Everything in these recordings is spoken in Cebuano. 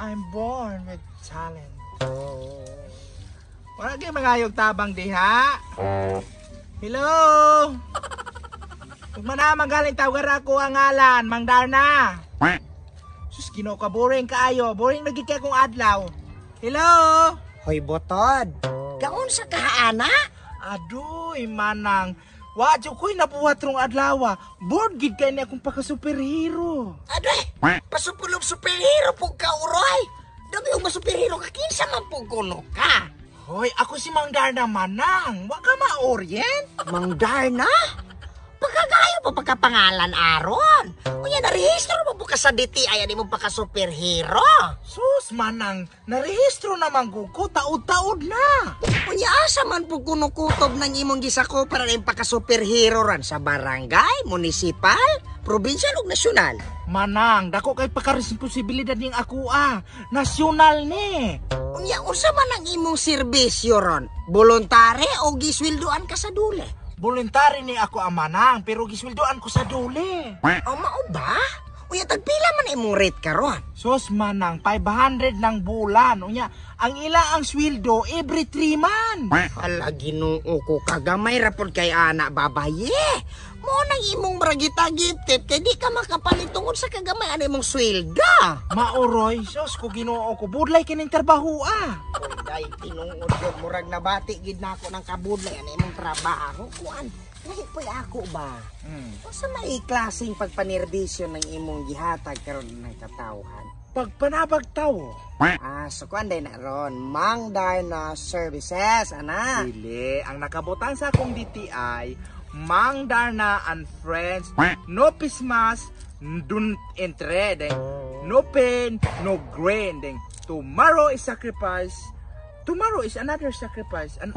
I'm born with talent. Wala gyud mangayog tabang diha. Hello? Ug mana magaling tawagan ako ang ngalan, Mang Darna. Sus, Ginoo ka, boring kaayo. Boring lagi kay akong adlaw. Hello? Hoy, botod. Kaunsa ka ana? Aduy, manang. Wa jud ko'y nabuhat rong adlaw. Bored gid kay ni akong pagka-superhero. Adoy, pasupulog superhero pug ka, uroy. Dami og superhero ka, kinsa man pug kuno ka? Hoy, ako si Mang Darna, manang. Wa ka ma-orient? Mang Darna? Pagkagayo pa pagkapangalan aron. Unya, narehistro mo po ka sa DTI ani mo pagka superhero? Sus, manang, narehistro naman ko, taod-taod na. Unya, asa man po kuno kutob ng imong gisako para rin pagka superhero ran sa barangay, munisipal, provincial ug nasyonal? Manang, dako kay pagka-responsibilidad ning ako ah. Nasyonal ni. Unya, unsa man ang imong serbisyo ron? Voluntary o gisweldoan ka sa dule? Voluntary ni ako ang manang, pero gisweldoan ko sa dule. O mao ba? Unya, tagpila man imong rate karon? Sus, manang, 500 ng bulan. Unya, ang ila ang sweldo every 3 months. Hala, Ginoo ko, kagamay ra pod kay ana, babaye. Mo nang imong maragita-giptit kay di ka makapalit tungod sa kagamay ana imong sweldo. Maoroy, sus ko Ginoo ko, budlay kining trabaho ah. Day, tinuod yun, murag nabati gid nako ng kabudlay ana imong trabaho kuan. Lahi po'y ako ba? Unsa may klaseng pagpanerbisyo ng imong gihatag karon ng katawhan? Pagpanabag tawo. Ah, so kuan day na ron, Mang Darna Services, ana. Dili, ang nakabutang sa akong DTI, Mang Darna and Friends, no pismas, dun entre, deng, no pain, no grain, deng. Tomorrow is sacrifice, tomorrow is another sacrifice, and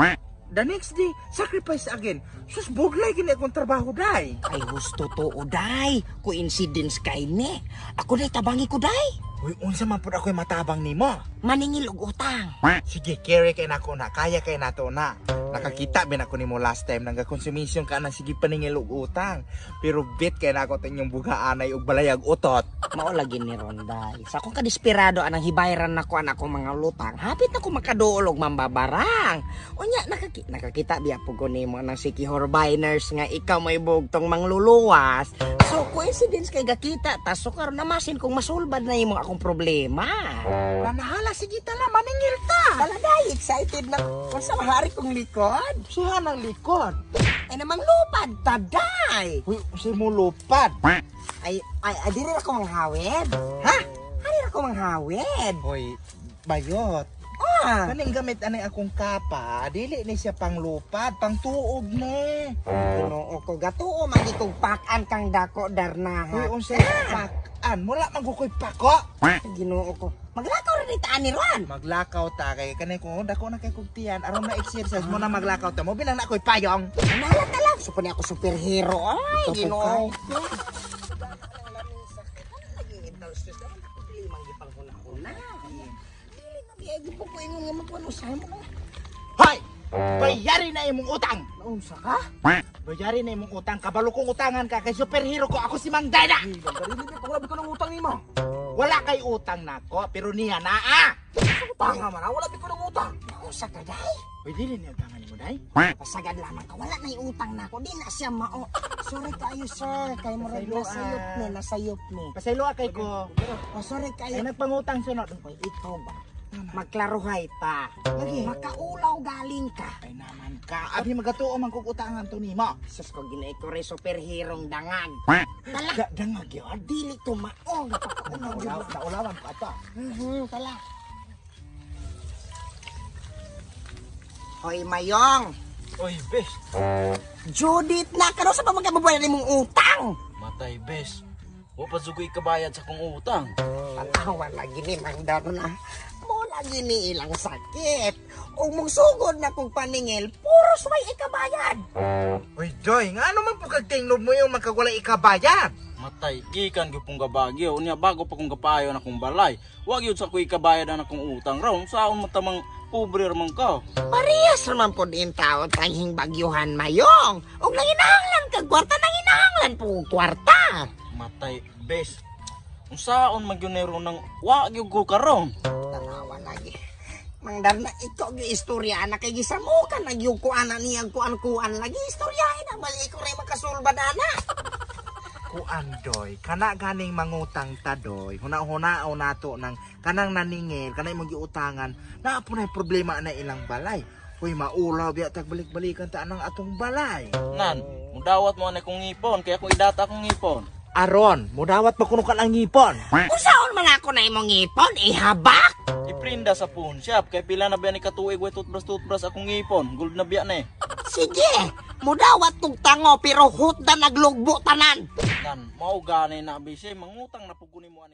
the next day, sacrifice again. Sus, budlay gini akong trabaho, day. Ay, gusto to, day. Coincidence kay ni. Ako day, tabangi ko, day. Uy, unsa man pud ako'y matabang nimo? Maningil og utang. Sige, carry kay nako na. Kaya kay nato na. Nakakita bin ako nimo last time nang konsumisyon ka na sige paningil og utang. Pero bit kay nako ta inyong bugaanay og balayag utot. Mao lagi ni Ronday. Sa akong kadesperado anang hibayran nako anak akong mga lutang. Hapit na ko makaduol og mambabarang. Unya nakakita biya po ko nimo nang si Horbiners nga ikaw may bugtong mangluluwas. So coincidence kay gakita ta, so karon namasin kung masulbad na imong akong problema. Nanahala, sige tala, maningil ta. Tala day, excited na kung sa mahari kong likod. Siya ng likod. Ay namang lupad ta, day. Uy, unsay mo lupad? Ay ay, ay diri ako manghawid. Ha? Hari ako manghawid. Hoy, bayot. Ah. Kaning gamit anay akong kapa, dili ni siya panglupad, pangtuog ni. Ginoo ko, gatuo man kog pakan kang dako, Darna. Uy, unsay pakan? Wala man ko ko'y pako. Ginoo ko. Maglakaw ra dita ani ron. Maglakaw ta kay kanay ko dako na kay kog tiyan aron na exercise mo na maglakaw ta mo bilang na ako'y payong. Nala ta lang. So ako superhero. Ay, Ito po. Ginoo. Hoy! Bayari na imong utang. Unsa ka? Bayari na imong utang, kabalo kong utangan ka kay superhero ko, ako si Mang Dana. Wala ko ng utang nimo. Wala kay utang nako, pero niya naa. Utang man, wala ko ng utang. Unsa ka day? Uy, dili niya utangan nimo day. Pasagad lamang ka, wala na utang nako, di na siya mao. Sorry kayo, sir, kay murag nasayop ni, nasayop ni. Pasaylo kay ko. Oh, sorry Ay kayo. nagpangutang sunod. Hoy, ikaw ba? Magklaruhay ta. Lagi. Makaulaw galing ka. Ay naman ka. Abi magatuo man kog utangan to nimo. Sus ko, ginay ko rin superherong dangag. Tala. Dangag yun. Dili to mao. Napakaulaw jud. Naulawan ko ato. Tala. Hoy, Mayong. Oy, bes. Judith na kano sa pamagabubuhay na imong utang. Matay, bes. Wa pa jugoy kabayad sa kong utang. Tanawa lagi ni Mang Darna. Mo lagi ni ilang sakit. Ug mong sugod na kong paningil, puro suway ikabayad. Uy, Joy, nga ano man po kag tingnob mo yung magkagwala ikabayad? Matay, gikan gyud pong gabagyo. Unya bago pa kong kapayo na akong balay. Wa gyud sa ko'y ikabayad na akong utang raw. Saon man tamang pobre ra man ka. Parehas raman po din tao tanghing bagyuhan, Mayong. Ug nanginahanglan kag kwarta, nanginahanglan po og kwarta. Matay, bes. Unsaon man gyud ni ron nang wa gyud ko karon. Tanawa lagi. Mang Darna, ikaw gyud istorya ana kay gisamukan na gyud ko ana niya kuan-kuan lagi istoryahin na mali ko rin makasulbad ana. Kuan doy, kana ganing mangutang ta doy. Huna-hunao nato nang kanang naningil, kanang imong giutangan, naa po na problema na ilang balay. Hoy, maulaw biya tag balik-balikan ta anang atong balay. Nan, mudawat mo ani kong ngipon kay ako idata akong ngipon. Aron, mudawat pa kuno ka ang ngipon. Unsaon man ako na imong ngipon ihabak? Iprinda sa phone shop kay pila na biya ni katuig way toothbrush toothbrush akong ngipon. Gold na biya ni. Sige, mudawat tug tango pero hutda naglugbo tanan. Nan, mao gani na bise mangutang na pud ko nimo ani.